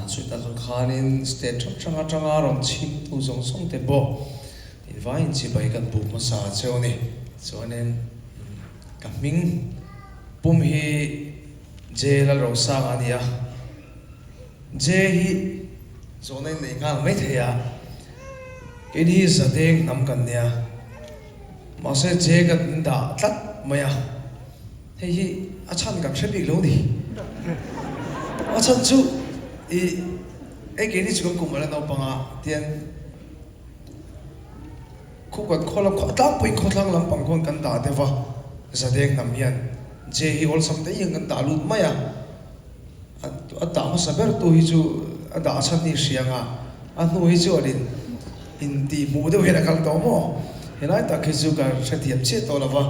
Chutah khanin state hrang hrang atanga rawn chhimtu zawng zawng te pawh invaiin chibai kan buk hmasa cheu a ni. Chuanin ka hming pum hi J Lalrosanga a ni a, J hi zawhna in nei nghal mai thei a, keini hi Zadeng hnam kan nia, mahse J kan dah tlat mai a. Hei hi a chhan kan hre bik lo ni. A chhan chu i hei keini chu kan kum ala naupang a tian khu kan khaw lam khaw tlangpuiin khawthlang lampang khawn kan dah deuh va, Zadeng hnam hian J hi awlsam te hian kan dah lut mai a, a dah hmasa ber tu hi chu a dah chhan hi hria ang a, a hnu hi chu an in intihhmuh deuh hian a kal tawh maw? Helai tak hi chu ka hrethiam chiah tawh lo va.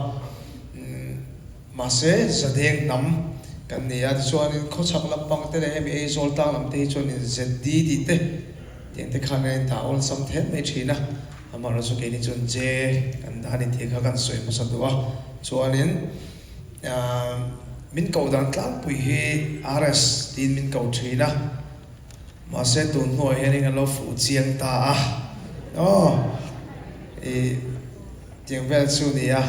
Mahse, Zadeng hnam kan ni a, tichuanin khawchhak lampang te leh hemi Aizawl tlang lam te hi chuanin ZD tih te tiang te khan kan indah awlsam then mai thin a, amaherawh chu keini chuan J kan dah a ni tih kha kan sawi hmasa duh a, chuanin min koh dan tlangpui hi RS tiin min ko thin a, mahse tun hnuah hianin an lo fuh chiang ta a, aw ih. Tiang vel chu ni a,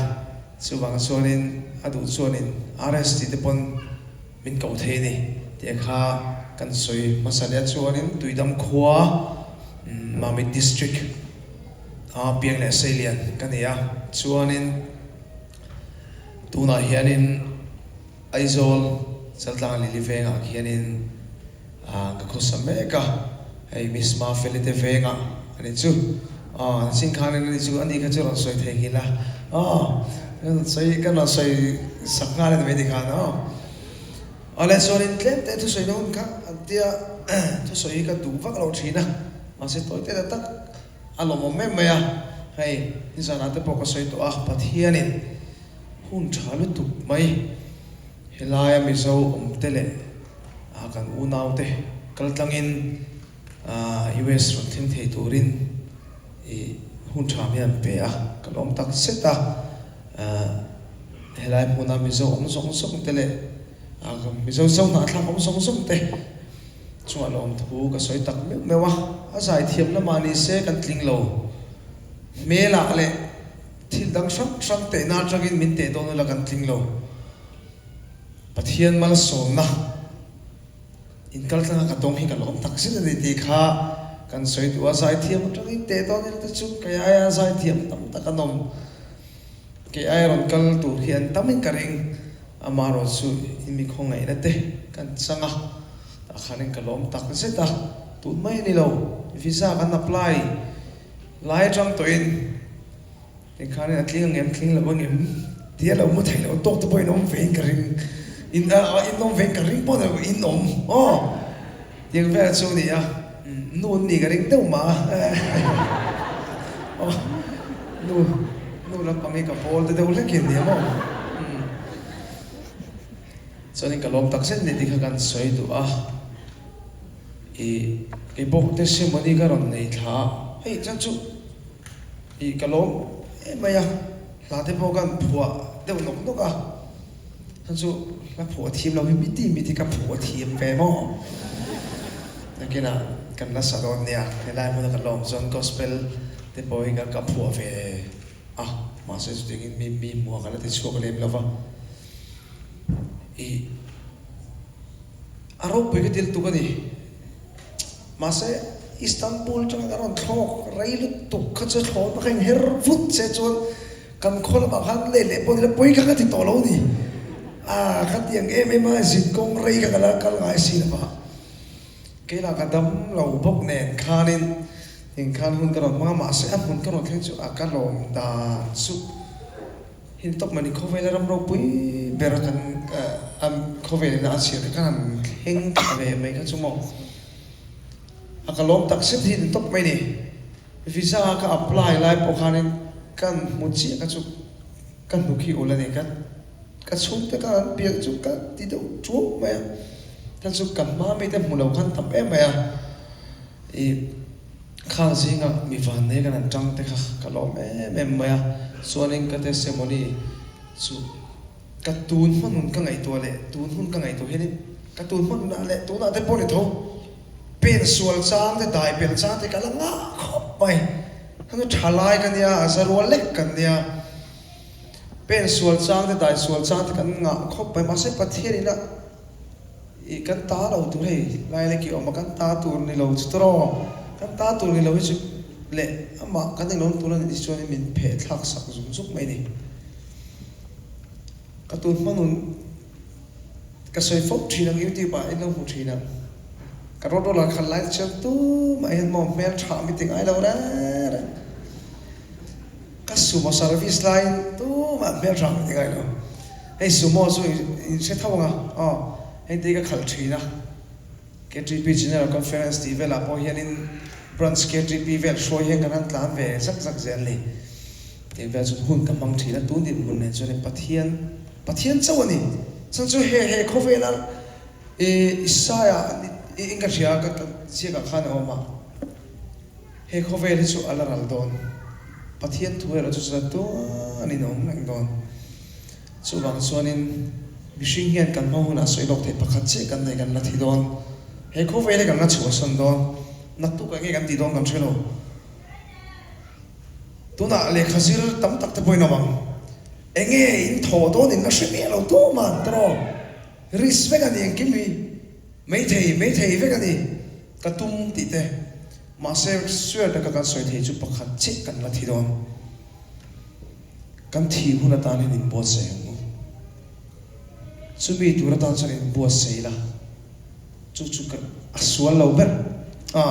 chuvang chuanin a duh chuanin RS tih te pawn min koh thei a ni tih kha kan sawi hmasa leh a. Chuanin Tuidam khua Mamit District a piang leh Seilian ka ni a, chuanin tunah hianin Aizawl Chaltlang Lili vengah khianin ka khawsa mek a, hei Miss Mafeli te vengah a ni chu. Aw chin khanin ani chu ani kha chu rawn sawi thei nghilh a, aw kan sawi kan rawn sawi sak nghal a ni mai tikhan aw. Awle chuanin tlem te thusawi na hun kha an tia thusawi hi ka duh vak lo thin a, mahse tawi te tak a lawmawm em mai a, hei nizanah te pawh ka sawi tawh a, Pathianin hun tha lutuk mai helaia Mizo awm te leh kan unaute kaltlangin US rawn thleng thei turin i hun tha mi an pe a, ka lawm tak zet a, helai hmuna Mizo awm zawng zawng te leh Mizo zohnahthlak awm zawng zawng te chungah lawmthu ka sawi tak meuh meuh a, a zaithiam lamah ni se kan tling lo hmelah leh thil dang hrang hrang tehna atangin min teh dawn ula kan tling lo. Pathian malsawmna inkaltlanga ka tawng hi ka lawm tak zet a ni tih kha kan sawi duh a, zaithiam atangin teh dawn ila te chu kei aia zaithiam tam tak an awm, kei aia rawn kal tur hi an tam in ka ring, amaherawh chu in mi khawngaihna te kan chang a, tah khanin ka lawm tak zet a, tun mai a ni lo, visa kan apply lai atang tawhin. Tikhan a tling angem tling lo angem tia lo mu theih loh tawk te pawh in awm ve in ka ring in a in awm ve in ka ring pawh ni lo in awm aw tiang vel chu a ni a nu an nih ka ring deuh mah a aw nu nu lampang hi ka pawl te deuh hlek in nia maw chuanin ka lawm tak zet ni tikha kan sawi duh a ih keipawh testimony ka rawn nei thla a hei chuan chu. Ih ka lawm em mai a, hla te pawh kan phuah deuh nawk nawk a, chuan chu hla phuah thiam lo hi miti miti ka phuah thiam ve maw? Nakinah kan la sa dawn nia, helai hmuna ka lawm chuan gospel te pawh hi ka phuah ve a, mahse chutiangin mi mi hmuh ah ka la ti chhuak lem lo va, ih a ropui ka til tuk a ni. Mahse, Istanbul atanga kan rawn thlawk rei lutuk kha chu thlawhna kha inher vut che chuan kan khaw lamah khan leh leh pawh nila pawi kha ka ti tawh lo ni. Ah, khatiang em em a zin kawng rei kha ka la kal ngai si lova. Keilah ka dam lo bawk nen khanin engkhan hun ka rawn hmang a, mahse a hmun ka rawn thleng chu a ka lawm dan chu. Heng tawp mai ni khawvela ram ropui ber a kan khawvelina a chhiar kha kan han thleng thla ve mai kha chu maw a ka lawm tak zet hi ni tawp mai ni. Visa ka apply lai pawh khanin kan hmu chiah kha chu ka hnuk hi ul a ni ka ka chhungte khan an biak chu ka ti deuh tuau mai a kha chu ka hma mite hmu lo khan tam em mai a ih. Khang zingah mi vannei kan han tang te kha ka lawm em em mai a, chuanin ka testimony chu ka tun hmanun ka ngaihtuah leh tun hun ka ngaihtuah hianin ka tun hmanunah leh tunah te pawh ni tho. Pen sual chang te, dai pel chang te ka la ngah khawp mai. Heng chu tha lai ka nia, a za rual lek kan nia. Pen sual chang te, dai sual chang te kan ngah khawp mai. Mahse Pathian ina ih kan ta lo tur hei lai lek i awm a, kan ta tur ni lo chu tawraw, kan ta tur ni lo hi chu leh amah kan inawm tur a nih chuan min pheh thlak sak zung zuk mai a ni. Ka tun hma nun. Ka sawi fo thin ang YouTube ah in lo hmu thin ang. Ka road roller khalh lai te chuan tumah hian maw hmel tha mi ti ngai lo reng reng. Ka sumo service laiin tumah hmel tha mi ti ngai lo. Hei sumo chu in hre tho ang a aw hei te hi ka khalh thin a. KTP General Conference tih velah pawh hianin Branch KTP vel hruai hian kan han tlan ve zak zak zel ni. Tih vel chuan hun ka hmang thin a, tun dinhmun nen chuanin Pathian Pathian chauh a ni. Chuan chu he he khawvela i Isaia in ka hria ka ziakah khan a awm a, he khawvel hi chu a la ral dawn, Pathian thu erawh chu chuan tuanin a awm reng dawn. Chuvang chuanin mihring hian kan hma hunah sawi lawk theih pakhat chiah kan nei kan la thi dawn. He khawvel hi kan la chhuahsan dawn. Naktuk eng nge kan tih dawn kan hre lo. Tunah lehkha zir tam tak te pawhin awm ang. Eng nge in thaw dawn in la hre miah lo tuman tawrh. Risk vek a ni engkim hi. Maithei, maithei vek a ni. Ka tum tih te. Mahse sure taka kan sawi thei chu pakhat chiah kan la thi dawn. Kan thih hun atan hian inbuatsaih ang u. Chumi tur atan chuan inbuatsaih ila, chu chu ka a sual lo ber. A,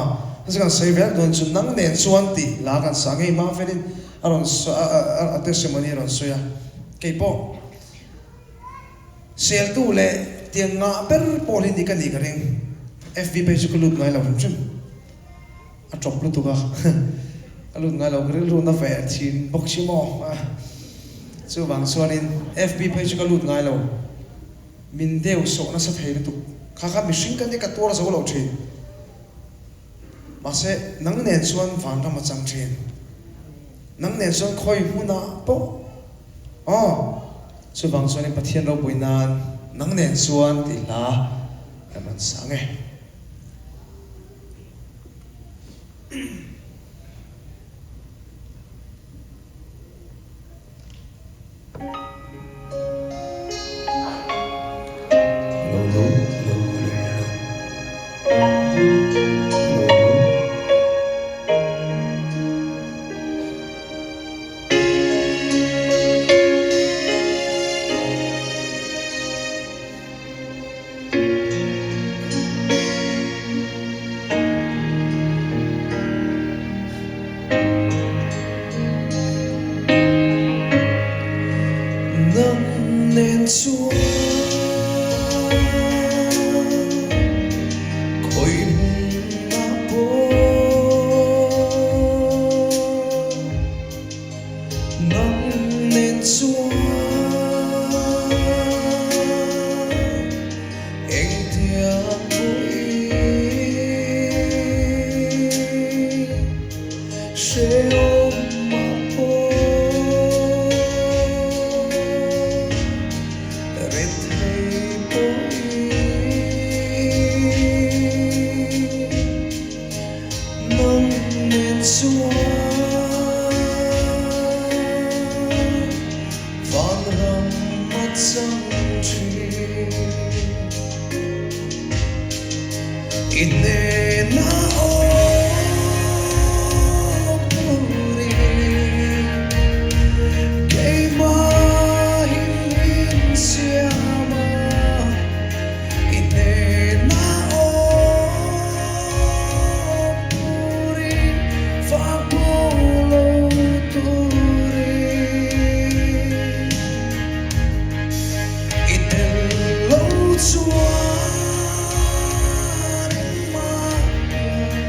heti kan sawi vel dawn chu nang nen chuan tih la kan sa ngei hma felin a rawn a testimony a rawn sawi a, kei pawh seltu leh tiang ngah ber pawh hi ni ka nih ka ring. FB page chu ka lut ngai lo hrim hrim. A tawp lutuk a, ka lut ngai lo, ka rilru na ve thin bawk si maw? Chuvang chuanin FB phei chu ka lut ngai lo, min deu sawh nasa thei lutuk, kha kha mihring ka nia ka tuar zo lo thin. Mahse nang nen chuan vanram a chang thin, nang nen chuan khawi hmunah pawh aw, chuvang chuanin Pathian ropui nan nang nen chuan tih hla kan rawn sang e. Nang nen chuan khawi hmunah pawh Nang nen chuan Engtiang pawhin hrehawm mah pawh rethei pawhin nang nen chuan Vanram a chang thin. I hnena awm turin keimahin min siam a, i hnena awm turin fak lo turin i tel lo chuan engmah hian.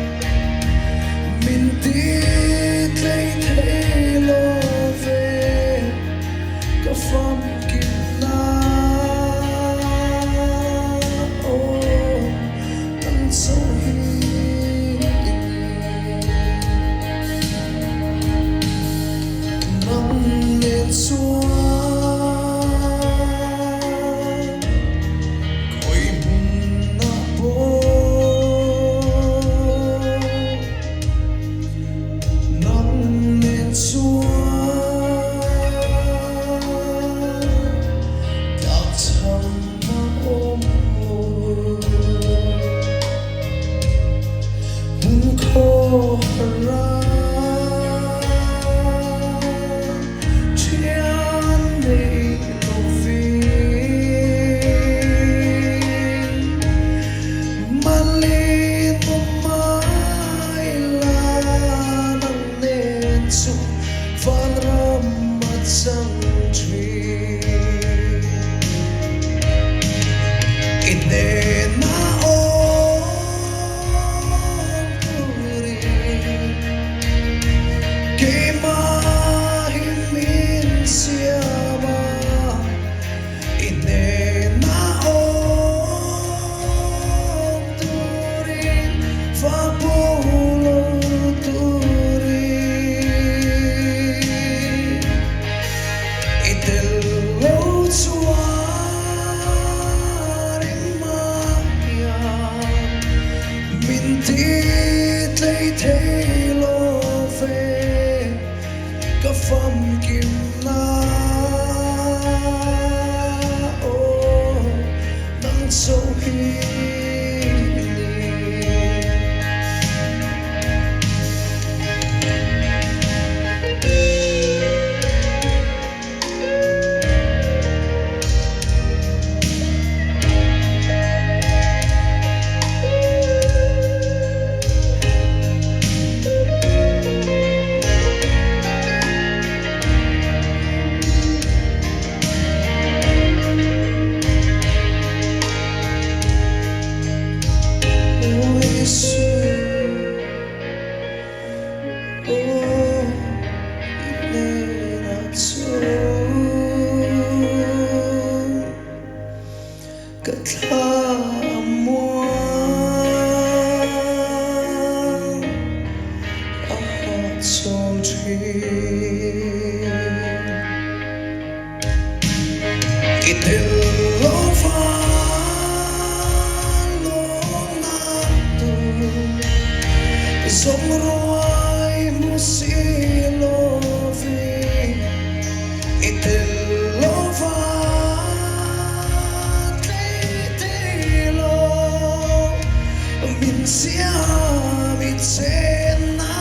siam i chenna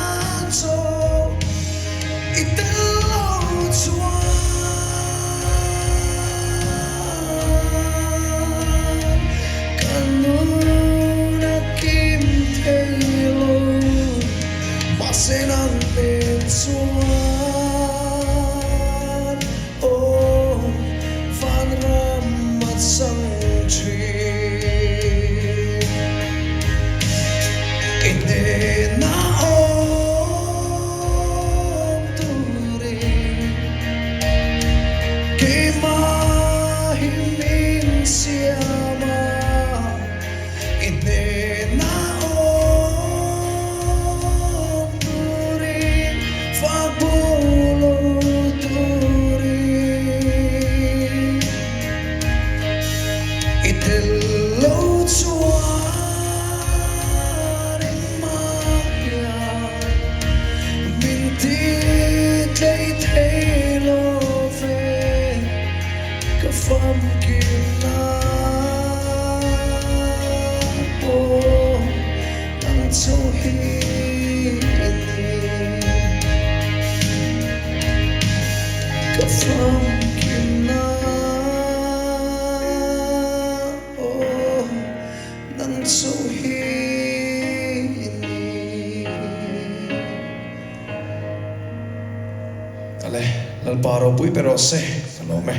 chaw i tel lo chuan ka nun a kim thei lo mahse nang nen chuan aw vanram a chang thin. I hnena awm turin keimah hi min siam a, i hnena awm turin fak bul lo turin. I tel lo chuan engmah hian min ti tlei thei lo ve ka famkim na pawh nang chu hi i ni. Ka famkimna aw nang chu hi i ni. Ale, Lalpa ropui ber rawh se, ka lawm e.